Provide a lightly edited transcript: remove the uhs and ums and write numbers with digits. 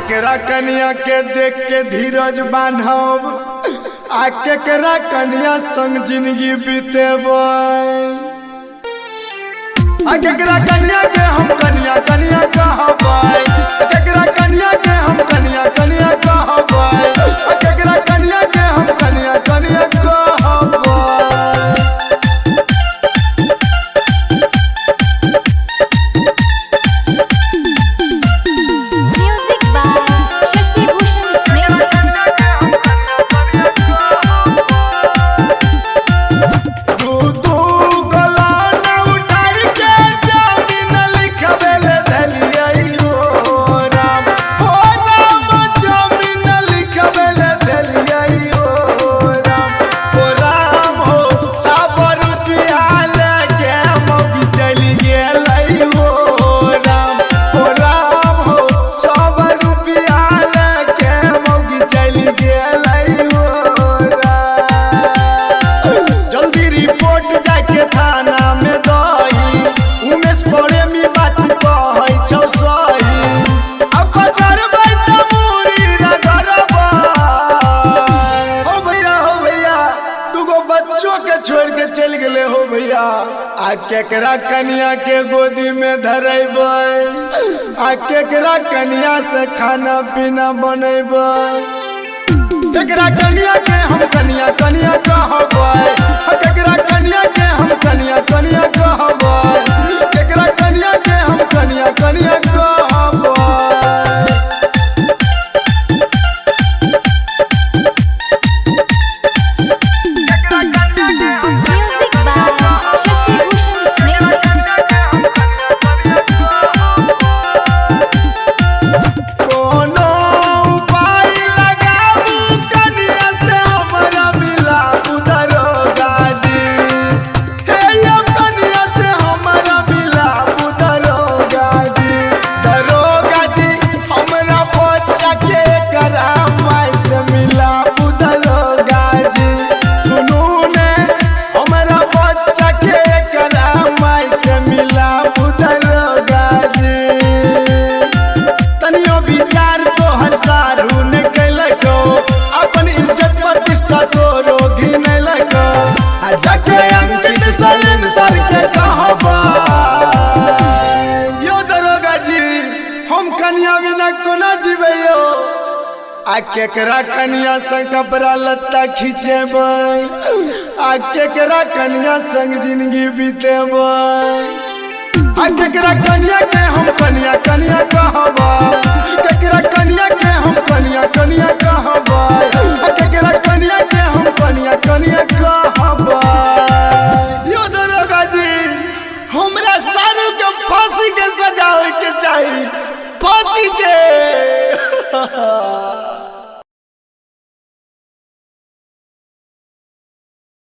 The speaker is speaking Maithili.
केकरा कनिया के देख के धीरज बांधब, आ केकरा कनिया संग जिंदगी बीतेबै। आ केकरा कनिया के हम कनिया कनिया कहबै, केकरा कनिया के हम कनिया कनिया कहबै, आ केकरा कनिया के हम कनिया कनिया कहबै। Music by Shashi Bhushan Sneh. दू दू गलान उठाई के जमीन लिखबे ले धलियै हो राम, हो राम, जमीन लिखबे ले धलियै हो राम, हो राम हो सब रुपया लेके मौगी चलि गेलै हो राम, हो राम हो सब रुपया लेके मौगी चलि गेलै हो राम। जल्दी रिपोर्ट जाके थाना में दही, उमेश प्रेमी बात कहै छौ सही। अब पकड़बै त मूरी रगड़बै। हो भैया, हो भैया, दूगो बच्चों के छोड़ के चलि गेलै हो भैया। आ केकरा कनिया के गोदी में धरेबै, आ केकरा कनिया से खाना पीना बनेबै। केकरा कनिया के हम कनिया कनिया कहबै, केकरा कनिया के हम कनिया कनिया कहबै, केकरा कनिया के हम कनिया कनिया कहबै। Music by Shashi Bhushan Sneh. कोनो उपाय लगाबू कनिया से हमरा मिलाबू दरोगा जी, हे यौ कनिया से हमरा मिलाबू दरोगा जी, दरोगा जी हमरा बच्चा के करा माय से मिलाबू दरोगा जी। सुनू ने हमरा बच्चा के करा माय से मिलाबू दरोगा जी। तनियो विचार तोहर सारू ने कैलको, अपन इज्जत प्रतिष्ठा तोरो घिनलको। आ जाके अंकित सलीम सर के कहबा, यो दरोगा जी हम कनिया बिना कोना जीबै यो। आ केकरा कनिया संग कपड़ा लत्ता खिचेबै, आ केकरा कनिया संग जिंदगी बीतेबै। आ केकरा कनिया के हम कनिया कनिया कहबै, केकरा कनिया के हम कनिया कनिया कहबै, आ केकरा कनिया के हम कनिया कनिया कहबै। यो दरोगा जी हमरा सारू के फांसी के सजा होय के चाही, फांसी के।